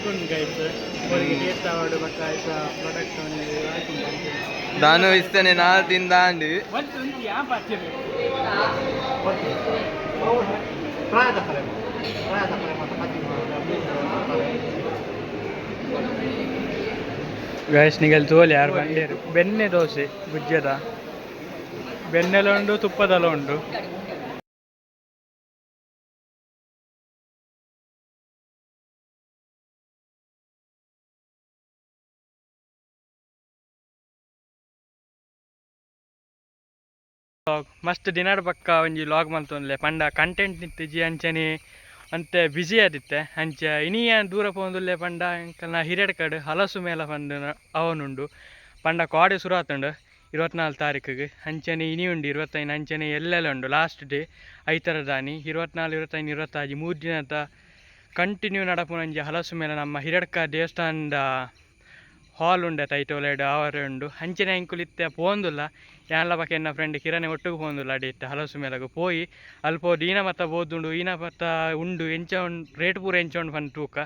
ತಿಕ್ಕೊಂಡು guys. ಹೋಳಿಗೆ taste ಆವಡು ಬೊಕ್ಕ ಆಯ್ತ product ಒಂಜಿ ಆಯ್ತು. ದಾನು ಇಸ್ತನೆ ನಾಲ್ ತಿಂದಾಂಡು. ಒಂದು ಒಂಜಿ ಯಾ ಪಾಚೆ. ಗೈಸ್, ನಿಗಲ್ ತೋಲಿ ಯಾರು ಬಂಡೇರು. ಬೆಣ್ಣೆ ದೋಸೆ ಗುಜ್ಜದ ಬೆಣ್ಣೆಲ ಉಂಡು, ತುಪ್ಪದಲ ಉಂಡು. ಮಸ್ತ್ ದಿನಡ್ ಬಕ್ಕ ಒಂಜಿ ಲಾಗ್ ಮಲ್ತೊಂದ್ಲೆ ಪಂಡ ಕಂಟೆಂಟ್ ನಿತ್ತಿಜಿ, ಅಂಚನೆ ಅಂತೆ ಬಿಸಿ ಆದಿತ್ತೆ. ಅಂಚ ಇನಿ ಯಾನ್ ದೂರ ಪೋವೊಂದುಲ್ಲೆ ಪಂಡ ಎಂಕಲ್ನ ಹಿರಿಯಡ್ಕಡ್ ಹಲಸು ಮೇಳ ಪಂದ್ ಅವನುಂಡು. ಪಂಡ ಕೋಡೆ ಸುರು ಆತುಂಡು 24 ತಾರೀಕಿಗೆ. ಅಂಚನೆ ಇನಿ ಉಂಡು 25, ಅಂಚನೆ ಎಲ್ಲೆಲ್ಲ ಉಂಡು ಲಾಸ್ಟ್ ಡೇ ಐತರದಾನಿ. 24, 25, 26 3 ದಿನದ ಕಂಟಿನ್ಯೂ ನಡಪುನಂಜಿ ಹಲಸು ಮೇಳ ನಮ್ಮ ಹಿರಡ್ಕ ದೇವಸ್ಥಾನದ ಹಾಲ್ ಉಂಡೆ ತೈಟೋಲೆಡ್ ಆವರೆ ಉಂಡು. ಅಂಚನೆ ಎಂಕುಲು ಇತ್ತೆ ಪೋಂದುಲ್ಲ. ಯಾನ್ಲ ಬಕ ಎನ್ನ ಫ್ರೆಂಡ್ ಕಿರಣೆ ಒಟ್ಟುಗು ಪೋಂದುಲ್ಲ. ಅಡಿ ಇತ್ತೆ ಹಲಸು ಮೇಳಗ್ ಪೋಯಿ ಅಲ್ಪ ಈನ ಮತ್ತ ಬೋದುಂಡು, ಈನ ಮತ್ತ ಉಂಡು, ಎಂಚ ಉಂಡು, ರೇಟ್ ಪೂರ ಎಂಚ ಉಂಡು ಪಂದ್ ತೂಕ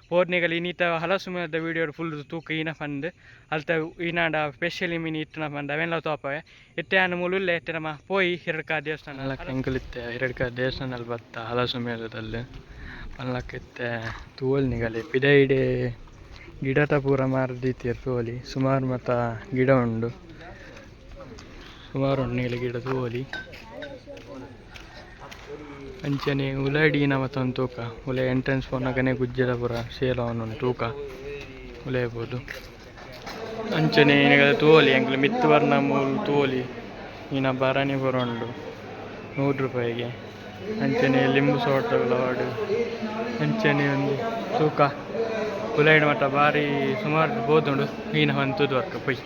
ಪೋರ್ನಿಗಲ್. ಇನ್ನಿತ ಹಲಸು ಮೇಳದ ವೀಡಿಯೋ ಫುಲ್ ತೂಕ ಈನ ಪಂದ್ ಅಲ್ತ ಈನಾಡ ಸ್ಪೆಷಲಿ ಮಿನಿ ಇತ್ತನ ಪಂದ್ ಅವೆಲ್ಲ ತೋಪವೆ. ಇತ್ತೆ ಯಾನ್ ಮುಲುಲ್ಲೆ. ಇತ್ತೆ ನಮ್ಮ ಪೋಯಿ ಹಿರಡ್ಕ ದೇವಸ್ಥಾನ. ಎಂಕುಲು ಇತ್ತೆ ಹಿರಡ್ಕ ದೇವಸ್ಥಾನಲ್ಲಿ ಬತ್ತ ಹಲಸು ಮೇಳದಲ್ಲಿ ಪನ್ಲಕ್ಕ. ಇತ್ತೆ ತೂವಲ್ ನಿಗಲಿ ಪಿದೈಡೆ ಗಿಡತ ಪೂರ ಮಾರ್ದಿತ್ತೆರ್ ತೋಲಿ. ಸುಮಾರು ಮತ ಗಿಡ ಉಂಡು, ಸುಮಾರು ಉಂಡು ನೀಲ ಗಿಡ ತೋಲಿ. ಅಂಚನೆ ಉಲೈಡ್ ಮತ್ತ ಒಂದು ತೂಕ. ಉಲೆ ಎಂಟ್ರೆನ್ಸ್ ಪೋನಗನೆ ಗುಜ್ಜೆದ ಪೂರ ಸೇಲ್ ಅವನುಂಡು ತೂಕ ಉಲೇಬೋದು. ಅಂಚನೆ ನಿಗಲ ತೋಲಿ ಎಂಕ್ಲು ಮಿತ್ತ್ ಬರ್ನ ಮೂಲು ತೋಲಿ ಈನ ಭರಣಿ ಪೂರ ಉಂಡು 100 ರೂಪಾಯಿಗೆ. ಅಂಚನೆ ಲಿಂಬು ಸೋಟಗಳ. ಅಂಚನೆ ಒಂದು ತೂಕ ಉಲೈಡ್ ಮಟ್ಟ ಬಾರಿ ಸುಮಾರು ಬೋದುಂಡು. ಈನ ಒಂದು ವರ್ಕ ಪೊಯ್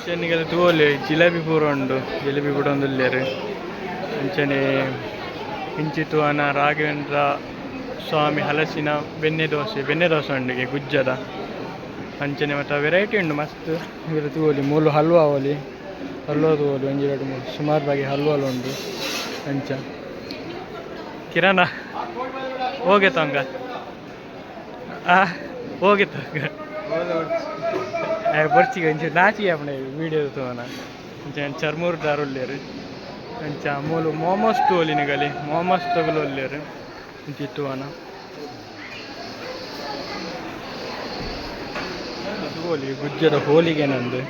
ಚೆನ್ನಿಗೆಲ್ಲ ತೂವೊಲಿ. ಜಿಲೇಬಿ ಪೂರ ಉಂಡು, ಜಿಲೇಬಿ ಪೂರ ಉಲ್ಲೆರ್. ಅಂಚನೆ ಇಂಚಿ ತೂವನ ರಾಘವೇಂದ್ರ ಸ್ವಾಮಿ ಹಲಸಿನ ಬೆಣ್ಣೆ ದೋಸೆ, ಬೆಣ್ಣೆ ದೋಸೆ ಉಂಡಿಗೆ ಗುಜ್ಜದ. ಅಂಚನೆ ಮತ್ತು ವೆರೈಟಿ ಉಂಡು ಮಸ್ತ್ ಇದ್ರ ತೂವೊಲಿ. ಮೂಲು ಹಲ್ವಾ ಅವಲಿ, ಹಲ್ವಾ ತೂವೊಲಿ. ಒಂಜಿ ಎರಡು ಮೂರು ಸುಮಾರು ಬಗೆ ಹಲ್ವಾಲು ಉಂಡು. ಅಂಚ ಕಿರಣ ಹೋಗೆ ತಂಗ ಆ ಹೋಗೆ ತಂಗ ಬೊರ್ಚಿಗೆ ಒಂಚೂರು ನಾಚಿಗೆ ಆಪುಂಡು ವೀಡಿಯೋ ತೂವನ. ಅಂಚ ಚರ್ಮೂರು ದಾರುಲ್ಲೇರು. ಅಂಚ ಮೂಲು ಮೋಮೋಸ್ ತೂವೊಲಿ ನಿಗಲಿ, ಮೋಮೋಸ್ ತಗುಲೊಲ್ಲೇರು. ಇಂಚ ತೂವನ ತೂವೊಲಿ. ಗುಜ್ಜದ ಹೋಲಿಗೆ ನಂದು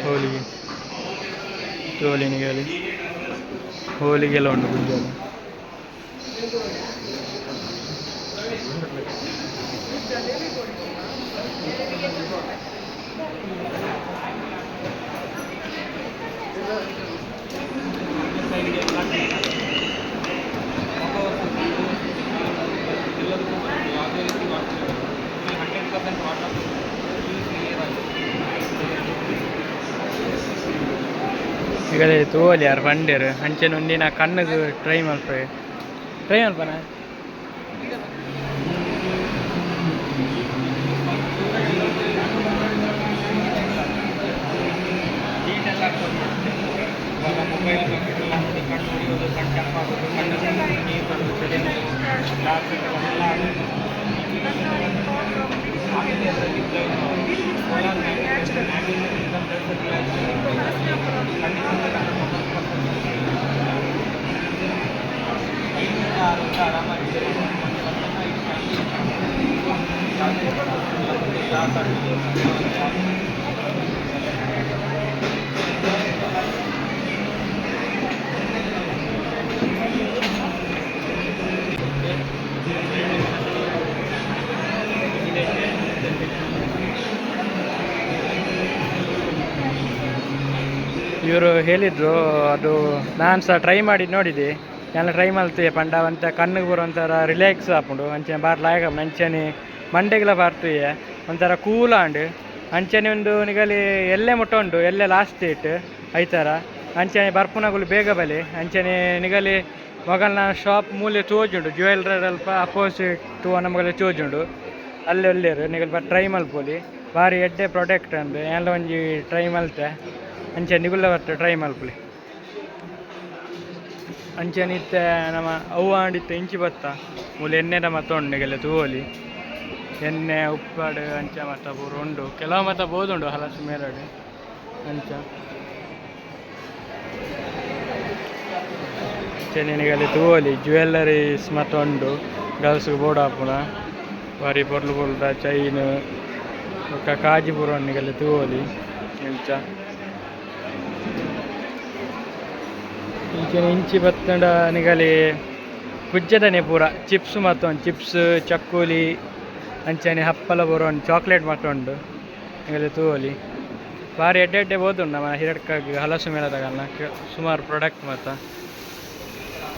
ಹೋಲಿಗೆ ತೂವೊಲಿ ನಿಗಲಿ. ಹೋಲಿಗೆಲ್ಲ ಉಂಡು ಗುಜ್ಜದ. ಯಾವುದೇ ರೀತಿ ವಾಟರ್, 100% ವಾಟರ್ ಕ್ಲಿಯರ್ ಆಗಿದೆ. ಈಗ ತೂವೊಲಿ ಯಾರು ಪಂಡೇರು. ಅಂಚನೆ ಒಂದಿನ ಕಣ್ಣುಗು ಟ್ರೈ ಮಲ್ಪೆ, ಟ್ರೈ ಮಲ್ಪನ. ಹೀಟೆಲ್ಲ ಅಬ್ಸರ್ವ್ ಮಾಡುತ್ತೆ. ಇವಾಗ ಮೊಬೈಲ್, ಕಂಪ್ಯೂಟರ್ ಎಲ್ಲ ನೋಡಿ ಕಣ್ಣು ಉರಿಯೋದು, ಕಣ್ಣು ಕೆಂಪಾಗೋದು, ಕಣ್ಣಲ್ಲಿ ನೀರು ಬರೋದು, ಚಳಿ ನೋವು, ಡಾರ್ಕ್ ಸರ್ಕಲ್ ಎಲ್ಲ ಆಗುತ್ತೆ. ಆಮೇಲೆ ಅದರಲ್ಲಿ ಸೋಲಾರ್ ಬ್ಲಡ್ ಸರ್ಕ್ಯುಲೇಷನ್, ಕಣ್ಣಿನ 5ರಿಂದ 6 ವರ್ಷ ಆರಾಮಾಗಿ ಯೂಸ್ ಮಾಡ್ಬೋದು. ಮತ್ತು ವರ್ಷನ ಇದು ಫ್ಯಾಮಿಲಿ ಯಾವುದೇ ಗ್ಲಾಸ್ ಆಗ್ಬೋದು. ಇವರು ಹೇಳಿದರು ಅದು ನಾನು ಸಹ ಟ್ರೈ ಮಾಡಿ ನೋಡಿದೆ. ಎಲ್ಲ ಟ್ರೈ ಮಲ್ತೆ ಪಂಡ ಒಂತ ಕಣ್ಣಿಗೆ ಬರೋ ಒಂಥರ ರಿಲ್ಯಾಕ್ಸ್ ಆಪುಂಡು. ಅಂಚನೆ ಬಾರ್ ಲಾಯಕ್ ಆಪುಂಡು. ಅಂಚನೆ ಮಂಡೆಗ್ಲ ಬಾರ್ತುಯೆ ಒಂಥರ ಕೂಲ್ ಆಂಡ್. ಅಂಚನೆ ಒಂದು ನಿಗಲಿ ಎಲ್ಲೆ ಮುಟ್ಟ ಉಂಡು, ಎಲ್ಲೆ ಲಾಸ್ಟ್ ಡೇಟ್ ಐತಾರ. ಅಂಚನೆ ಬರ್ಪುನಗುಲು ಬೇಗ ಬಲೆ. ಅಂಚನೆ ನಿಗಲಿ ಮೊಗಲ್ನ ಶಾಪ್ ಮೂಲೆ ತೋಜುಂಡು, ಜ್ಯುವೆಲ್ರಿ ಅಲ್ಪ ಅಪೋಸಿಟ್ ತೂವ ನಮಗಲ್ಲಿ ತೋಜುಂಡು. ಅಲ್ಲಿ ಒಲ್ಲೇರು ನಿಗಲ್ ಟ್ರೈ ಮಲ್ಪೊಲಿ. ಬಾರಿ ಎಡ್ಡೆ ಪ್ರಾಡಕ್ಟ್ ಅಂದು ಏನ್ಲ ಒಂಜಿ ಟ್ರೈ ಮಲ್ತೆ. ಅಂಚೆ ನಿಗುಲ್ಲ ಬತ್ತ ಟ್ರೈ ಮಲ್ಪುಲಿ. ಅಂಚನೆ ಇತ್ತೆ ನಮ್ಮ ಅವ್ವ ಆಂಡಿತ್ತೆ ಇಂಚಿ ಬತ್ತ ಮೂಲು ಎಣ್ಣೆದ ಮತ್ತ ಉಂಡು ನಿಗಲೆ ತೂವೊಲಿ. ಎಣ್ಣೆ ಉಪ್ಪಾಡು ಅಂಚ ಮಾತ ಪೂರ ಉಂಡು ಕೆಲವು ಮಾತ ಬೋದುಂಡು ಹಲಸು ಮೇಳಡ್ ಅಂಚ ಅಂಚನೆ ತೂವೊಲಿ ಜ್ಯುವೆಲ್ಲರೀಸ್ ಮಾತ ಉಂಡು ಗರ್ಲ್ಸ್ ಬೋಡಾಪುನ ಬಾರಿ ಪೊರ್ಲು ಪೊರ್ಲುದ ಚೈನ್ ಬೊಕ್ಕ ಕಾಜಿ ಪೂರ ಉಂಡು ನಿಗಲೆ ತೂವೊಲಿ ಇಂಚ ಇಂಚಿನ ಇಂಚಿ ಬತ್ತುಂಡ ನಿಗಲಿ ಪುಜ್ಜದನೆ ಪೂರ ಚಿಪ್ಸ್ ಮಾತ ಉಂಡು ಚಿಪ್ಸ್ ಚಕ್ಕುಲಿ ಅಂಚನೆ ಹಪ್ಪಲ ಪೂರ ಉಂಡು ಚಾಕ್ಲೇಟ್ ಮಾತ ಉಂಡು ನಿಗಲೆ ತೂವೊಲಿ ಬಾರಿ ಎಡ್ಡೆ ಎಡ್ಡೆ ಬೋದುಂಡು ನಮ್ಮ ಹಿರಡ್ಕಾಗ್ ಹಲಸು ಮೇಳದಗಲ್ನ ಸುಮಾರು ಪ್ರಾಡಕ್ಟ್ ಮಾತ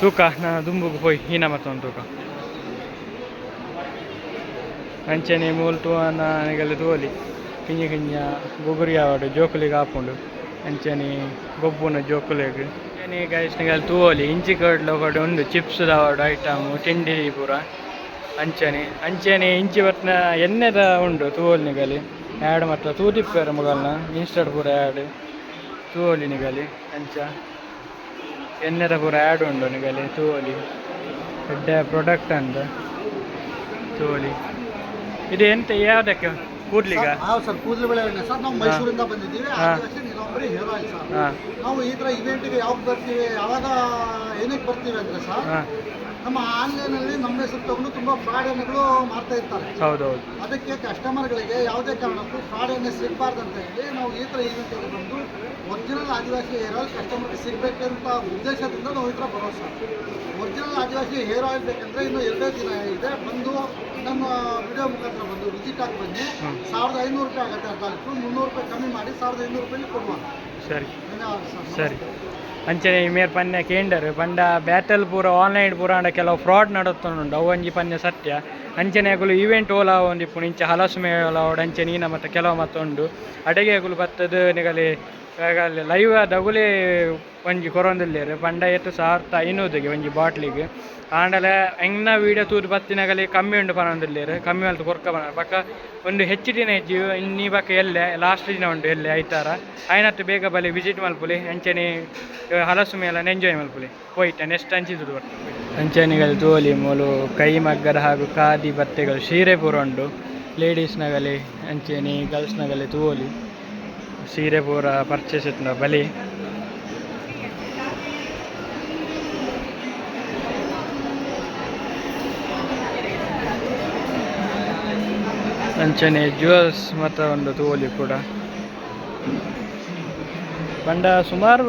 ತೂಕ ನಾನು ದುಂಬುಗು ಪೋಯ್ ಹೀನ ಮಾತ ಉಂಡು ತೂಕ ಅಂಚನೆ ಮೂಲು ತೂವನ ನಿಗಲೆ ತೂವೊಲಿ ಕಿಂಜ ಕಿಂಜ ಬುಗುರಿ ಆವಡ್ ಜೋಕುಲಿಗ್ ಆಪುಂಡು ಅಂಚನೆ ಗೊಬ್ಬುನ ಜೋಕುಲೆಗ್ ಅಂಚನೆ ಗೈಸ್ ನಿಗಲ್ ತೂವೊಲಿ ಇಂಚಿ ಕಡ್ಲ ಕಡೆ ಉಂಡು ಚಿಪ್ಸ್ ದಾವಡ್ ಐಟಮ್ ತಿಂಡಿ ಪೂರ ಅಂಚನೆ ಅಂಚನೆ ಇಂಚಿ ಬತ್ನ ಎಣ್ಣೆದ ಉಂಡು ತೂವೊಲಿ ನಿಗಲಿ ಆ್ಯಡ್ ಮಾತ್ರ ತೂದಿಪ್ಪೆರ್ ಮೊಗಲ್ನ ಇನ್ಸ್ಟಾಡ್ ಪೂರ ಆ್ಯಡ್ ತೂವೊಲಿ ನಿಗಲಿ ಅಂಚ ಎಣ್ಣೆದ ಪೂರ ಆ್ಯಡ್ ಉಂಡು ನಿಗಲಿ ತೂವೊಲಿ ಎಡ್ಡೆ ಪ್ರಾಡಕ್ಟ್ ಅಂದ್ ತೂವೊಲಿ ಇದು ಎಂತ ಯಾವುದಕ್ಕೆ ಕೂದ್ಲಿಗ? ಹೌದು ಸರ್, ಕೂದಲು ಬೆಳೆ ಎಣ್ಣೆ ಸರ್. ನಾವು ಮೈಸೂರಿಂದ ಬಂದಿದ್ದೀವಿ. Adivasi Neelambari hair oil sir. ನಾವು ಈ ಥರ ಇವೆಂಟಿಗೆ ಯಾವಾಗ ಬರ್ತೀವಿ, ಯಾವಾಗ ಏನಕ್ಕೆ ಬರ್ತೀವಿ ಅಂದರೆ ಸರ್, ನಮ್ಮ ಆನ್ಲೈನಲ್ಲಿ ನಮ್ಮ ಹೆಸರು ತಗೊಂಡು ತುಂಬ ಫ್ರಾಡ್ ಎಣ್ಣೆಗಳು ಮಾರ್ತಾ ಇರ್ತಾರೆ. ಹೌದೌದು. ಅದಕ್ಕೆ ಕಸ್ಟಮರ್ಗಳಿಗೆ ಯಾವುದೇ ಕಾರಣಕ್ಕೂ ಫ್ರಾಡ್ ಎಣ್ಣೆ ಸಿಗಬಾರ್ದು ಅಂತ ಹೇಳಿ ನಾವು ಈ ಥರ ಇವೆಂಟಿಗೆ ಬಂದು ಒರಿಜಿನಲ್ ಆದಿವಾಸಿ ಹೇರ್ ಆಯಿಲ್ ಕಸ್ಟಮರ್ಗೆ ಸಿಗಬೇಕಂತ ಉದ್ದೇಶದಿಂದ ನಾವು ಈ ಥರ ಬರೋದು sir. Original Adivasi hair oil ಬೇಕಂದರೆ ಇನ್ನು 2 ದಿನ ಇದೆ. ಬಂದು ನಮ್ಮ ವಿಡಿಯೋ ಮುಖಾಂತರ ಬಂದು ವಿಸಿಟ್ ಆಗಿ ಬನ್ನಿ. 1500 ರೂಪಾಯಿ ಆಗುತ್ತೆ ಅರ್ಧ ಲೀಟ್ರು. 300 ರೂಪಾಯಿ ಕಮ್ಮಿ ಮಾಡಿ 1200 ರೂಪಾಯಿ ಕೊಡುವ. ಸರಿ. ಧನ್ಯವಾದ ಸರ್. ಸರಿ, ಅಂಚನೆ ಮೇರ್ ಪನ್ಯ ಕೇಂಡರ್ ಪಂಡ ಬ್ಯಾಟಲ್ ಪೂರ ಆನ್ಲೈನ್ ಪೂರ ಆಂಡ ಕೆಲವು ಫ್ರಾಡ್ ನಡತೊಂದುಂಡು. ಅವು ಒಂಜಿ ಪನ್ಯ ಸತ್ಯ. ಅಂಚನೆ ಅಗುಲು ಇವೆಂಟ್ ಓಲ ಒಂದಿಪ್ಪುಂಡು ಇಂಚ ಹಲಸು ಮೇಳ ಆವಡ್ ಅಂಚನೆ ಈನ ಮತ್ತು ಕೆಲವು ಮತ್ತ ಉಂಡು. ಅಡೆಗೆ ಅಗುಲು ಬತ್ತದು ನಿಗಲಿ ಲೈವ್ ದಗುಲೇ ಒಂಜಿ ಕೊರೊಂದುಲ್ಲೆರ್. ಪಂಡ ಏತ್ 1500ಗೆ ಒಂಜಿ ಬಾಟ್ಲಿಗೆ ಆಂಡಲ ಎಂಗ್ನ ವೀಡಿಯೋ ತೂದು ಬತ್ತಿನಗಲಿ ಕಮ್ಮಿ ಉಂಡು ಪನೊಂದುಲ್ಲೆರ್. ಕಮ್ಮಿ ಮಲ್ತ್ ಕೊರ್ಕ ಪನ ಬೊಕ್ಕ ಒಂದು ಹೆಚ್ಚು ದಿನ ಇಜ್ಜಿ ಇನ್ನಿ ಬೊಕ್ಕ ಎಲ್ಲೆ ಲಾಸ್ಟ್ ದಿನ ಉಂಡು ಎಲ್ಲೆ ಐತಾರ. ಆಯ್ನತ್ತು ಬೇಗ ಬಲೆ ವಿಸಿಟ್ ಮಲ್ಪುಲಿ. ಅಂಚನೆ ಹಲಸು ಮೇಳನ್ ಎಂಜಾಯ್ ಮಲ್ಪುಲಿ. ಪೋಯ್ತ ನೆಕ್ಸ್ಟ್ ಅಂಚಿ ದುಡ್ಡು ಬರ್ತದೆ. ಅಂಚನೆಗಳು ತೋಲಿ ಮೂಲು ಕೈ ಮಗ್ಗದ ಹಾಗೂ ಖಾದಿ ಬಟ್ಟೆಗಳು ಸೀರೆ ಪೂರ ಉಂಡು. ಲೇಡೀಸ್ನಗಲಿ ಅಂಚನೆ ಗರ್ಲ್ಸ್ನಗಲಿ ತೂವೊಲಿ. ಸೀರೆ ಪೂರ ಪರ್ಚೇಸ್ ಇತ್ತು ಬಲಿ. ಅಂಚನೆ ಜ್ಯುವೆಲ್ಸ್ ಮಾತ್ರ ಒಂದು ತೂವೊಲಿ ಕೂಡ. ಪಂಡ ಸುಮಾರು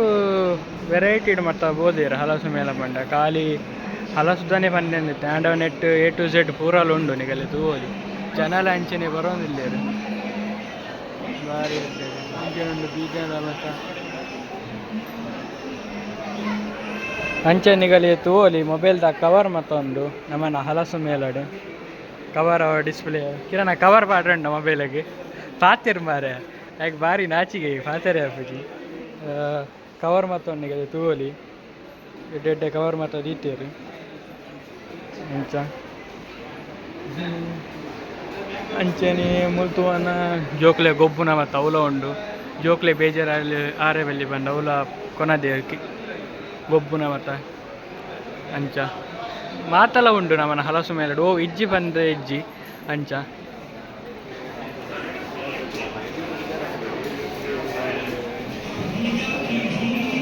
ವೆರೈಟಿ ಮತ್ತ ಬೋದೇರ್ ಹಲಸು ಮೇಳ ಪಂಡ ಖಾಲಿ ಹಲಸುದಾನೆ ಪಂಡೆಂದಿತ್ತೆ. ಆಂಡ ನೆಟ್ ಎ ಟು ಝೆಡ್ ಪೂರಲು ಉಂಡು ನಿಗಲೆ ತೂವೊಲಿ. ಜನಲ ಅಂಚನೆ ಬರೋದಿಲ್ಲೇರು ಬಾರಿ ಇರ್ತದೆ. ಅಂಚನೆ ಉಂಡು ಬೀಜದ ಮತ್ತ ಅಂಚನೆ ನಿಗಲಿ ತೂವೊಲಿ. ಮೊಬೈಲ್ದ ಕವರ್ ಮತ್ತ ಉಂಡು ನಮ್ಮನ ಹಲಸು ಮೇಳಡ್ ಕವರ್ ಡಿಸ್ಪ್ಲೇ ಕಿರಣ ಕವರ್ ಪಾಡ್ರೆ ಉಂಡು ಮೊಬೈಲಿಗೆ ಪಾತೆರ್ ಮಾರೆ ಯಾಕೆ ಬಾರಿ ನಾಚಿಗೆ ಪಾತೆರೆ ಆಪುಜಿ. ಕವರ್ ಮತ್ತ ಉಂಡು ನಿಗಲಿ ತೂವೊಲಿ. ಎಡ್ಡೆ ಎಡ್ಡೆ ಕವರ್ ಮಾತ ದೀತೆರ್ ಅಂಚ. ಅಂಚನೆ ಮುಲ್ತುವನ ಜೋಕ್ಲೆ ಗೊಬ್ಬುನ ಮತ್ತು ಅವಲ ಉಂಡು. ಜೋಕ್ಲೆ ಬೇಜಾರಲ್ಲಿ ಆರೆ ಬಲ್ಲಿ ಬಂದ ಅವಲ ಕೊನದೆ ಗೊಬ್ಬುನ ಮತ್ತ ಅಂಚ ಮಾತಲ ಉಂಡು ನಮ್ಮನ ಹಲಸು ಮೇಲೆ. ಓ ಇಜ್ಜಿ ಬಂದ್ರೆ ಇಜ್ಜಿ ಅಂಚ.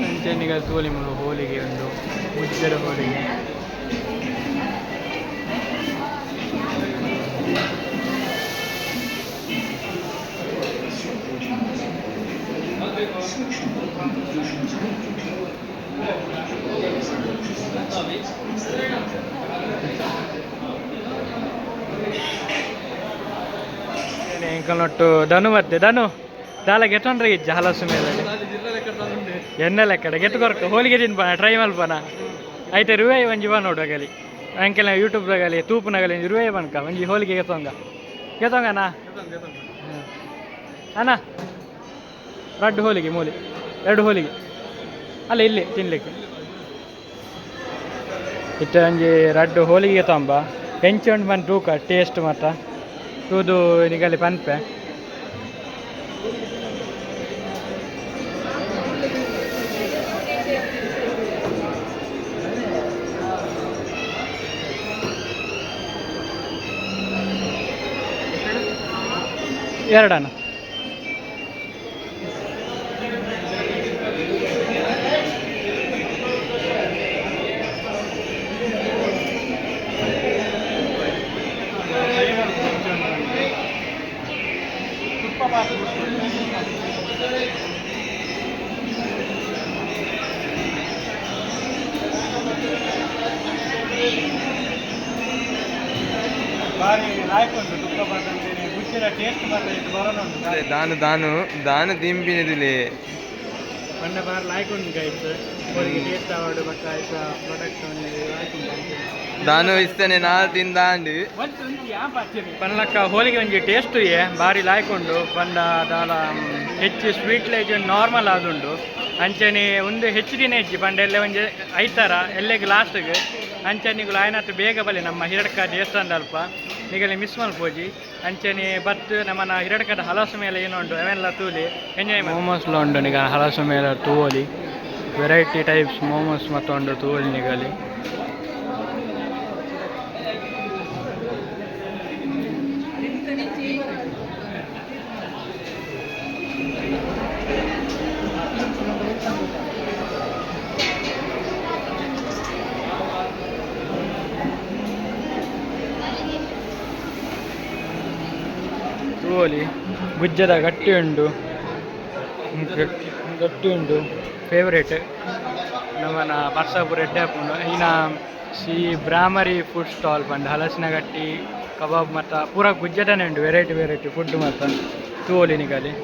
ಅಂಚನಿಗ ತೋಲಿ ಮುಲು ಹೋಳಿಗೆ ಉಂಡು, ಮುಜ್ಜರ ಹೋಳಿಗೆ. ಎಂಕಲ್ನೊಟ್ಟು ದನು ಮತ್ತೆ ದನು ದಾಲ ಗೆಟೊಂಡ್ರೆ ಇಜ್ಜ ಹಲಸು ಮೇಲೆ ಎಣ್ಣೆ ಲೆಕ್ಕಡ ಗೆಟ್ಟು ಕೊರ್ಕ ಹೋಳಿಗೆ ತಿನ್ಪನ ಟ್ರೈ ಮಲ್ಪನ ಐತೆ ರುವೆ ಒಂಜಿ ಬಾ ನೋಡು ಗಲಿ ಅಂಕೆಲ್ಲ ಯೂಟ್ಯೂಬ್ ಗಲಿ ತೂಪುನಗಲಿ ರುವೆ ಬನ್ಕ ಒಂಜಿ ಹೋಳಿಗೆ ಗೆತೊಂಗ ಗೆತೊಂಗನಾ ಅಣ್ಣ ರಡ್ಡು ಹೋಳಿಗೆ ಮೂಲಿ ಎರಡು ಹೋಳಿಗೆ ಅಲ್ಲ ಇಲ್ಲಿ ತಿನ್ಲಿಕ್ಕೆ ಇತ್ತೆ ಒಂಜಿ ರಡ್ಡು ಹೋಳಿಗೆ ತೊಂಬ ಹೆಂಚು ಉಂಟು ಬಂದು ತೂಕ ಟೇಸ್ಟ್ ಮಾತ್ರ ತೂದು ನಿಗಲಿ ಪನ್ಪೆ. ಎರಡನ ಬಾರಿ ಲಾಯ್ಕ್ ಉಂಟು ತುಪ್ಪ ಬಾತ್ ಅಂತೇನೆ ಗುಜ್ಜರ ಟೇಸ್ಟ್ ಮಾತ್ರ ಇತ್ತು ಬರೋಣ ಉಂಟು. ದಾನು ದಾನು ದಾನು ತಿಂಪಿನದಿಲೆ. ಪಂಡ ಬಾರ್ ಲಾಯ್ಕ್ ಉಂಟು ಗೈಸ್, ಹೋಳಿಗೆ ಟೇಸ್ಟ್ ಆವಡು ಬಟ್ ಆಯ್ತ ಪ್ರಾಡಕ್ಟ್ ಒಂದು ಲಾಯ್ಕ್ ಉಂಟು. ದಾನು ಇಸ್ತನೆ ನಾಲ್ ತಿಂದಾಂಡು. ಪನ್ಲಕ್ಕ ಹೋಳಿಗೆ ಒಂಜಿ ಟೇಸ್ಟ್ ಯೇ ಬಾರಿ ಲಾಯ್ಕ್ ಉಂಡು. ಪಂಡ ದಾಲ ಹೆಚ್ಚು ಸ್ವೀಟ್ ಲೈಜ್ ನಾರ್ಮಲ್ ಆದುಂಡು. ಅಂಚನೆ ಒಂದು ಹೆಚ್ಚು ದಿನ ಹೆಚ್ಚು ಪಂಡ ಎಲ್ಲ ಒಂಜಿ ಐತಾರ ಎಲ್ಲೆಗ್ ಲಾಸ್ಟ್ಗೆ. ಅಂಚನೆ ನಿಗುಲು ಆಯ್ನಾತ್ ಬೇಗ ಬಲೆ ನಮ್ಮ ಹಿರಡ್ಕ ದೇವಸ್ಥಾನದ ಅಲ್ಪ ನಿಗಲಿ ಮಿಸ್ ಮಲ್ಪೋಜಿ. ಅಂಚನೆ ಬತ್ತು ನಮ್ಮನ ಹಿರಡ್ಕದ ಹಲಸು ಮೇಲೆ ಏನು ಉಂಟು ಅವೆಲ್ಲ ತೂಲಿ ಎಂಜಾಯ್. ಮೋಮೋಸ್ಲ ಉಂಟು ನಿಗ ಹಲಸು ಮೇಲೆ ತೂವಲಿ, ವೆರೈಟಿ ಟೈಪ್ಸ್ ಮೋಮೋಸ್ ಮತ್ತು ಉಂಡು ತೂವಲಿ ನಿಗಲಿ. ತೂವಲಿ ಗುಜ್ಜದ ಗಟ್ಟಿ ಉಂಡು, ಗಟ್ಟಿ ಉಂಡು ಫೇವ್ರೇಟ್ ನಮ್ಮನ ಪರ್ಸಾಪುರ ಎಡ್ಡೆ ಆಪುಂಡು. ಇನ್ನ ಶ್ರೀ ಭ್ರಾಮರಿ ಫುಡ್ ಸ್ಟಾಲ್ ಪಂಡ ಹಲಸಿನ ಗಟ್ಟಿ ಕಬಾಬ್ ಮತ್ತು ಪೂರ ಗುಜ್ಜದನೇ ಉಂಟು, variety variety food ಮತ್ತು ತೂವಲಿ ನಿಗಲಿ.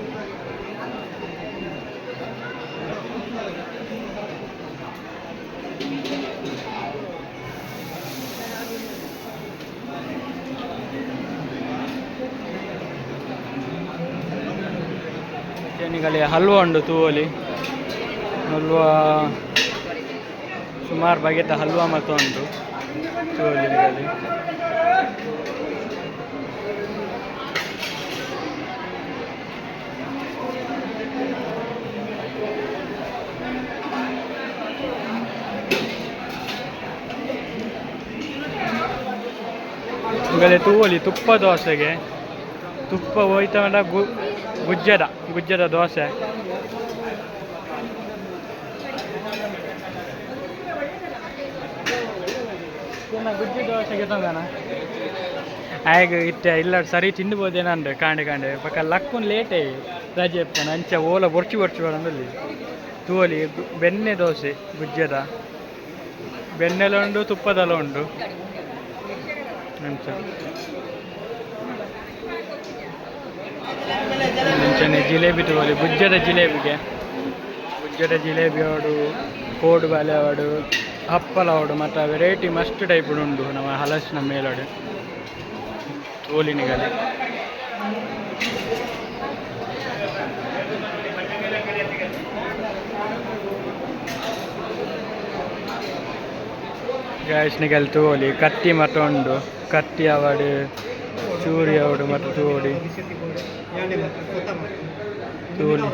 ನಿಗಲಿ ಹಲ್ವ ಉಂಡು ತೂವಲಿ, ಹಲ್ವಾ ಸುಮಾರು ಬಗೆತ ಹಲ್ವಾ ಮತ್ತು ಉಂಟು ತೂವಲಿ ನಿಗಲಿ. ನಿಗಲಿ ತೂವಲಿ ತುಪ್ಪ ದೋಸೆಗೆ ತುಪ್ಪ ಹೋಯ್ತ ಗುಜ್ಜದ ಗುಜ್ಜದ ದೋಸೆ. ಗುಜ್ಜೆ ದೋಸೆಗೆ ತಂದನ ಆಗ ಇತ್ತೆ ಇಲ್ಲ ಸರಿ ತಿಂದ್ಬೋದೇನಂದು ಕಾಂಡೆ ಕಾಂಡೆ ಪಕ್ಕ ಲಕ್ಕುನ್ ಲೇಟೇ ರಜೆ ಇಪ್ಪನ ಅಂಚೆ ಓಲ ಬೊರ್ಚಿ ಬೊರ್ಚಿ ಬರಂದಲ್ಲಿ ತೂವಲಿ. ಬೆಣ್ಣೆ ದೋಸೆ ಗುಜ್ಜದ ಬೆಣ್ಣೆಲ ಉಂಡು ತುಪ್ಪದಲ್ಲ ಉಂಡು ಅಂಚ. ಅಂಚನೆ ಜಿಲೇಬಿ ತೂವಲಿ, ಗುಜ್ಜದ ಜಿಲೇಬಿಗೆ ಗುಜ್ಜದ ಜಿಲೇಬಿ ಅವಡು ಕೋಡು ಬಾಲೆ ಅವಡು ಹಪ್ಪಲ ಅವಡು ಮತ್ತು ವೆರೈಟಿ ಮಸ್ತ್ ಟೈಪ್ ಉಂಡು ನಮ್ಮ ಹಲಸಿನ ಮೇಲಡು ತೋಲಿನಿಗಲಿ. ಗ್ಯಾಸ್ ನಿಗಲ್ ತೋಲಿ ಕತ್ತಿ ಮತ್ತು ಉಂಡು, ಕತ್ತಿ ಅವಡು ಚೂರಿ ಅವಡು ಮತ್ತು ತೋಲಿ ತೋಲಿ.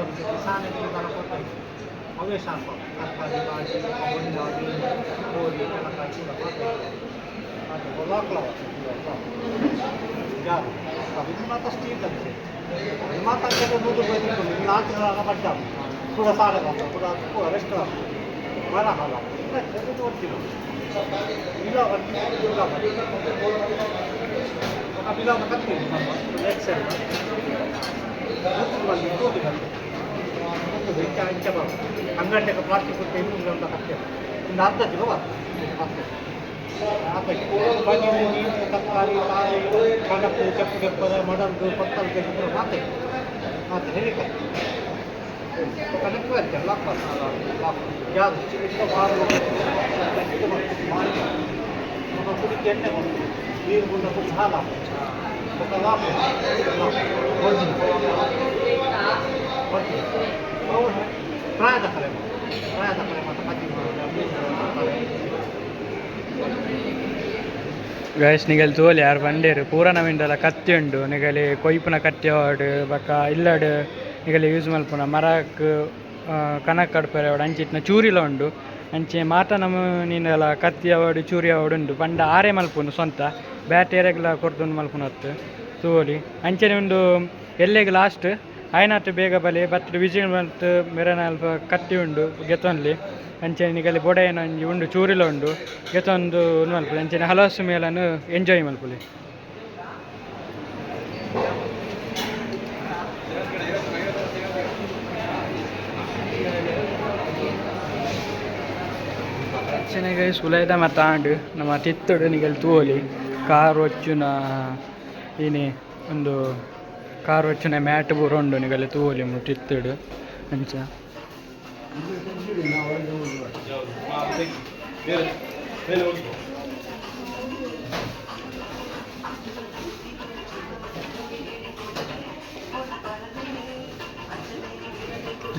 ಅಂಗಡಿಗೆ ಪ್ಲಾಸ್ಟಿಕ್ ಅಂತ ಕತ್ತೆ ಒಂದು ಅರ್ಧ ಕಿಲೋ ಬರ್ತದೆ. ಅರ್ಧ ಕಿಲೋ ನೀರು ತರಕಾರಿ ತಾಳೆ ಕಣಪ್ಪು ಕೆಂಪು ಕೆಪ್ಪದ ಮಡಲ್ದು ಕೊತ್ತಲ್ ಮಾತೆ ಮಾತೆ ಹೇಳಿಕೆ ಕನೆಕ್ಟ್ ಆಯ್ತು ಲಾಕ್ ಲಾಕ್ ಯಾವುದು ಕುಡಿಕೆ ಎಣ್ಣೆ ಬರ್ತದೆ, ನೀರು ಗುಂಡ ಕುಡಿ ಹಾಲು ಲಾಕ್ ಪ್ರಾಯದ ಕಲೆ ಪ್ರಾಯದ ಕಲೆ ಮತ್ತು ಕಜ್ಜಿ ಗೈಸ್ ನಿಗಲ್ ತೋಲಿ ಯಾರು ಬಂಡೇರು ಪೂರ ನಮ್ಮಿಂದಲ ಕತ್ತಿ ಉಂಡು ನಿಗಲಿ ಕೊಯ್ಪುನ ಕತ್ತಿ ಅವಡು ಬೊಕ್ಕ ಇಲ್ಲಡ್ ನಿಗಲಿ ಯೂಸ್ ಮಲ್ಪುನ ಮರಕ್ ಕನಕ್ ಕಡ್ಪೆರೆ ಅವಡು ಅಂಚಿತ್ನ ಚೂರಿಲ ಉಂಡು. ಅಂಚೆ ಮಾತ ನಮ್ಮ ನೀನೆಲ್ಲ ಕತ್ತಿ ಅವಡು ಚೂರಿ ಅವಡು ಉಂಡು ಪಂಡ ಆರೆ ಮಲ್ಪುನು ಸ್ವಂತ ಬ್ಯಾಟ್ ಏರೆಗ್ಲ ಕೊರ್ದುಂಡು ಮಲ್ಪುನತ್ತು ತೋಲಿ. ಅಂಚನೆ ಒಂದು ಎಲ್ಲೆಗ್ ಲಾಸ್ಟ್ ಆಯ್ನಾತ್ ಬೇಗ ಬಲೆ ಬತ್ತ್ ವಿಸಿಟ್ ಮಲ್ತ್ ಮೆರನ ಅಲ್ಪ ಕತ್ತಿ ಉಂಡು ಗೆತೊನ್ಲಿ. ಅಂಚನೆ ನಿಗಲಿ ಬೊಡೆಯನ ಒಂಜಿ ಉಂಡು ಚೂರಿಲ ಉಂಡು ಗೆತೊಂದು ಉಂದು ಮಲ್ಪುಲೆ. ಅಂಚನೆ ಹಲಸು ಮೇಳನ್ ಎಂಜಾಯ್ ಮಲ್ಪುಲೆ. ಅಂಚನೆ ಗೈಸ್ ಉಲೈದ ಮತ ಆಂಡ್ ನಮ್ಮ ತಿತ್ತುಡು ನಿಗಲ್ ತೂವೊಲಿ ಕಾರ್ ಒಚ್ಚುನ ಇನಿ ಒಂದು ಕಾರ್ ಒಚ್ಚುನ ಮ್ಯಾಟ್ ಪೂರ ಉಂಡು ನಿಗಲ್ ತೂವೊಲಿ ಮುಲು ತಿತ್ತುಡು ಅಂಚ.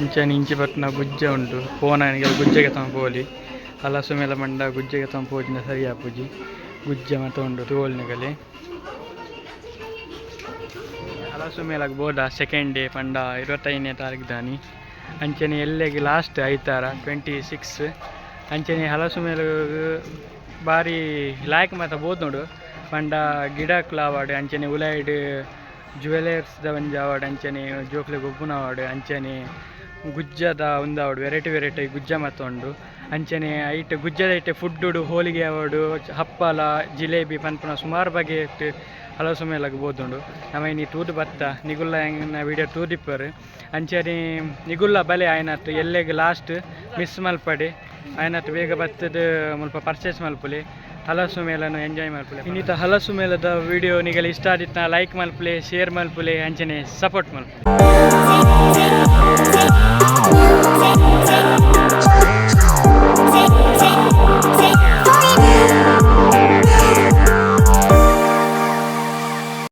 ಇಂಚನೆ ಇಂಚಿ ಪತ್ನ ಗುಜ್ಜೆ ಉಂಡು ಪೋನ ನಿಗಲ್ ಗುಜ್ಜೆಗೆ ತಮ ಪೋಲಿ ಹಲಸು ಮೇಲ ಮಂಡ ಗುಜ್ಜೆಗೆ ತಮ ಪೋಜಿನ ಸರಿ ಆಪುಜಿ ಗುಜ್ಜೆ ಮಾತ ಉಂಡು ತೂವೊಲಿ ನಿಗಲಿ. ಹಲಸು ಮೇಳಗ್ ಬೋದ ಸೆಕೆಂಡ್ ಡೇ ಪಂಡ 25ನೇ ತಾರೀಕು ದಾನಿ. ಅಂಚನೆ ಎಲ್ಲೆಗ್ ಲಾಸ್ಟ್ ಐತಾರ 26. ಅಂಚನೆ ಹಲಸು ಮೇಳಗ್ ಬಾರಿ ಲಾಯ್ಕ್ ಮಾತ ಬೋದ್ ನೋಡು ಪಂಡ ಗಿಡಕ್ಲ ಆವಡ್ ಅಂಚನೆ ಉಲೈಡ್ ಜುವೆಲರ್ಸ್ ದ ಒಂಜಿ ಆವಡ್ ಅಂಚನೆ ಜೋಕ್ಲೆ ಗೊಬ್ಬುನ ಆವಡ್ ಅಂಚನೆ ಗುಜ್ಜದ ಉಂದಾವಡ್ ವೆರೈಟಿ ವೆರೈಟಿ ಗುಜ್ಜ ಮಾತ ಉಂಡು. ಅಂಚನೆ ಐಟ್ ಗುಜ್ಜದ ಐಟ್ ಫುಡ್ಡು ಹೋಳಿಗೆ ಆವಡ್ ಹಪ್ಪಲ ಜಿಲೇಬಿ ಪನ್ಪುನ ಸುಮಾರು ಬಗೆಟ್ ಹಲಸು ಮೇಳಗ್ ಬೋದುಂಡು. ನಮ ಇನಿ ತೂದು ಬತ್ತ ನಿಗುಲ್ಲ ಎಂಗ್ನ ವಿಡಿಯೋ ತೂದಿಪ್ಪರು. ಅಂಚನೆ ನಿಗುಲ್ಲ ಬಲೆ ಆಯ್ನತ್ ಎಲ್ಲೆಗ್ ಲಾಸ್ಟ್ ಮಿಸ್ ಮಲ್ಪಡೆ ಆಯ್ನತ್ ಬೇಗ ಬತ್ತದ ಮುಲ್ಪ ಪರ್ಚೇಸ್ ಮಲ್ಪುಲೆ ಹಲಸು ಮೇಳನ್ ಎಂಜಾಯ್ ಮಲ್ಪುಲೆ. ಇನ್ನಿತ ಹಲಸು ಮೇಳದ ವಿಡಿಯೋ ನಿಗಲ ಇಷ್ಟ ಆದಿತ್ತ ಲೈಕ್ ಮಲ್ಪುಲೆ ಶೇರ್ ಮಲ್ಪುಲೆ ಅಂಚನೆ ಸಪೋರ್ಟ್ ಮಲ್ಪುಲೆ.